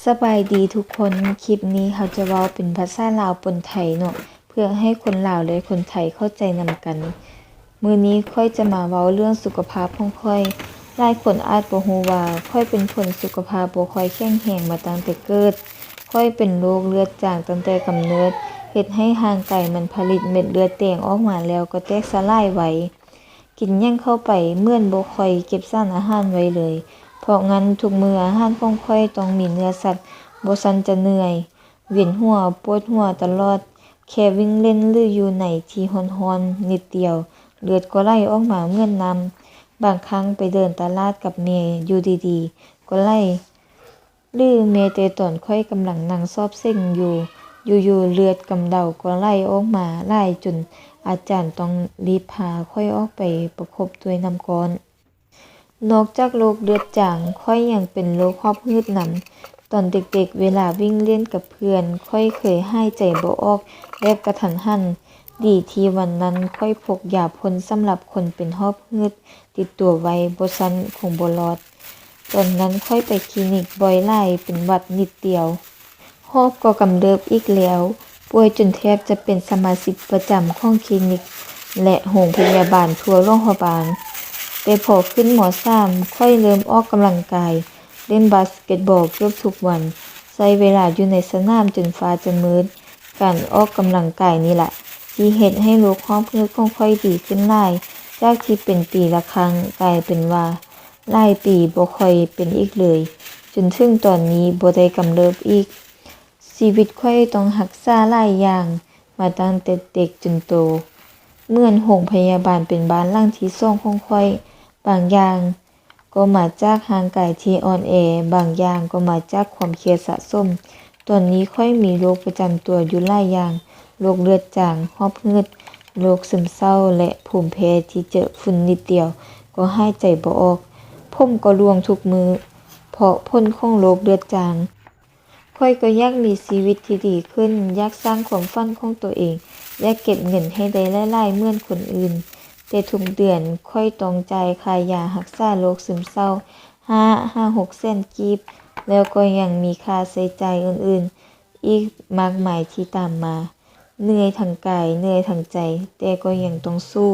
ສະບາຍດີທຸກຄົນ, ຄລິບນີ້ເຮົາຈະເວົ້າເປັນພາສາລາວປົນໄທເນາະ ເພື່ອໃຫ້ຄົນລາວ ແລະ ຄົນໄທເຂົ້າໃຈນຳກັນ. ມື້ນີ້ຂ້ອຍຈະມາເວົ້າເລື່ອງສຸຂະພາບຂອງຂ້ອຍ. ຫຼາຍຄົນອາດບໍ່ຮູ້ວ່າຂ້ອຍເປັນຄົນສຸຂະພາບບໍ່ຄ່ອຍແຂງແຮງມາຕັ້ງແຕ່ເກີດ. ຂ້ອຍເປັນໂລກເລືອດຈາງຕັ້ງແຕ່ກຳເນີດ, ເຮັດໃຫ້ຮ່າງກາຍມັນຜະລິດເມັດເລືອດແດງອອກມາແລ້ວກໍແຕກສະຫຼາຍໄວ. ກິນຫຍັງເຂົ້າໄປເໝືອນບໍ່ຄ່ອຍເກັບສານອາຫານໄວ້ເລີຍ. ເພາະນັ້ນທຸກມື້ອາຫານຂອງຂ້ອຍຕ້ອງມີເນື້ອສັດ, ບໍ່ຊັ້ນຈະເມື່ອຍ, ວຽນຫົວ, ປວດຫົວຕະຫຼອດ. ແຄ່ວິ່ງເລ່ນ ຫຼື ຢູ່ໃນທີ່ຮ້ອນໆນິດດຽວ, ເລືອດກໍໄຫຼອອກມາເໝືອນນ້ຳ. ບາງຄັ້ງໄປເດີນຕະຫຼາດກັບແມ່, ຢູ່ດີໆກໍໄຫຼ. ຫຼືແມ້ແຕ່ຕອນຂ້ອຍກຳລັງນັ່ງສອບເສັງຢູ່, ຢູ່ໆເລືອດກຳເດົາກໍໄຫຼອອກມາຫຼາຍຈົນອາຈານຕ້ອງລີບພາຂ້ອຍອອກໄປປະຄົບດ້ວຍນ້ຳກ້ອນ. ນອກຈາກໂລກເລືອດຈາງ, ຂ້ອຍຍັງເປັນໂລກຫອບຫືດນຳ. ຕອນເດັກໆ ເວລາວິ່ງເລ່ນກັບເພື່ອນ, ຂ້ອຍເຄີຍຫາຍໃຈບໍ່ອອກແບບກະທັນຫັນ. ດີທີ່ວັນນັ້ນຂ້ອຍພົກຢາພົ່ນສຳລັບຄົນເປັນຫອບຫືດຕິດຕົວໄວ້, ບໍ່ຊັ້ນຄົງບໍ່ລອດ. ຕອນນັ້ນຂ້ອຍໄປຄລີນິກບ່ອຍຫຼາຍ, ເປັນຫວັດນິດດຽວ ຫອບກໍກຳເລີບອີກແລ້ວ. ປ່ວຍຈົນແທບຈະເປັນສະມາຊິກປະຈຳຂອງຄລີນິກ ແລະ ໂຮງພະຍາບານທົ່ວຫຼວງພະບາງ. ແຕ່ພໍຂຶ້ນ ມໍສາມ ຂ້ອຍເລີ່ມອອກກຳລັງກາຍ, ຫຼິ້ນບາສເກັດບອລເກືອບທຸກວັນ, ໃຊ້ເວລາຢູ່ໃນສະໜາມຈົນຟ້າຈະມືດ. ການອອກກຳລັງກາຍນີ້ລະ ທີ່ເຮັດໃຫ້ໂລກຫອບຫືດຂອງຂ້ອຍດີຂຶ້ນຫຼາຍ, ຈາກທີ່ເປັນປີລະຄັ້ງ ກາຍເປັນວ່າຫຼາຍປີບໍ່ຄ່ອຍເປັນອີກເລີຍ, ຈົນເຖິງຕອນນີ້ບໍ່ໄດ້ກຳເລີບອີກ. ຊີວິດຂ້ອຍຕ້ອງຮັກສາຫຼາຍຢ່າງມາຕັ້ງແຕ່ເດັກຈົນໂຕ, ເໝືອນໂຮງພະຍາບານເປັນບ້ານຫຼັງທີສອງຂອງຂ້ອຍ. ບາງຢ່າງກໍມາຈາກຮ່າງກາຍທີ່ອ່ອນແອ, ບາງຢ່າງກໍມາຈາກຄວາມຄຽດສະສົມ. ຕອນນີ້ຂ້ອຍມີໂລກປະຈຳຕົວຢູ່ຫຼາຍຢ່າງ, ໂລກເລືອດຈາງ, ຫອບຫືດ, ໂລກຊຶມເສົ້າ ແລະ ພູມແພ້ທີ່ເຈີຝຸ່ນນິດດຽວກໍຫາຍໃຈບໍ່ອອກ. ຜົມກໍຫຼວງທຸກມື້ ເພາະຜົນຂອງໂລກເລືອດຈາງ. ຂ້ອຍກໍຢາກມີຊີວິດທີ່ດີຂຶ້ນ, ຢາກສ້າງຄວາມຝັນຂອງໂຕເອງ, ຢາກເກັບເງິນໃຫ້ໄດ້ຫຼາຍໆເໝືອນຄົນອື່ນ. ແຕ່ທຸກເດືອນຂ້ອຍຕ້ອງຈ່າຍຄ່າຢາຮັກສາໂລກຊຶມເສົ້າຫ້າຫາຫົກແສນກີບ, ແລ້ວກໍຍັງມີຄ່າໃຊ້ຈ່າຍອື່ນໆອີກມາກມາຍທີ່ຕາມມາ. ເໜື່ອຍທັງກາຍ, ເໜື່ອຍທັງໃຈ, ແຕ່ກໍຍັງຕ້ອງສູ້,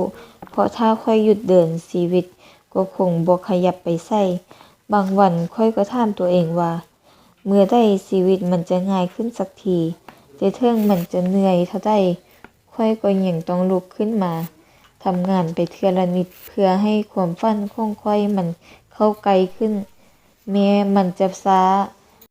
ເພາະຖ້າຂ້ອຍຢຸດເດີນ, ຊີວິດກໍຄົງບໍ່ຂະຫຍັບໄປໃສ. ບາງວັນຂ້ອຍກໍຖາມຕົວເອງວ່າ ເມື່ອໃດຊີວິດມັນຈະງ່າຍຂຶ້ນສັກທີ? ແຕ່ເຖິງມັນຈະເໜື່ອຍເທົ່າໃດ, ຂ້ອຍກໍຍັງຕ້ອງລຸກຂຶ້ນມາທຳງານໄປເທື່ອລະນິດ ເພື່ອໃຫ້ຄວາມຝັນຂອງຂ້ອຍມັນເຂົ້າໃກ້ຂຶ້ນ, ແມ້ມັນຈະຊ້າ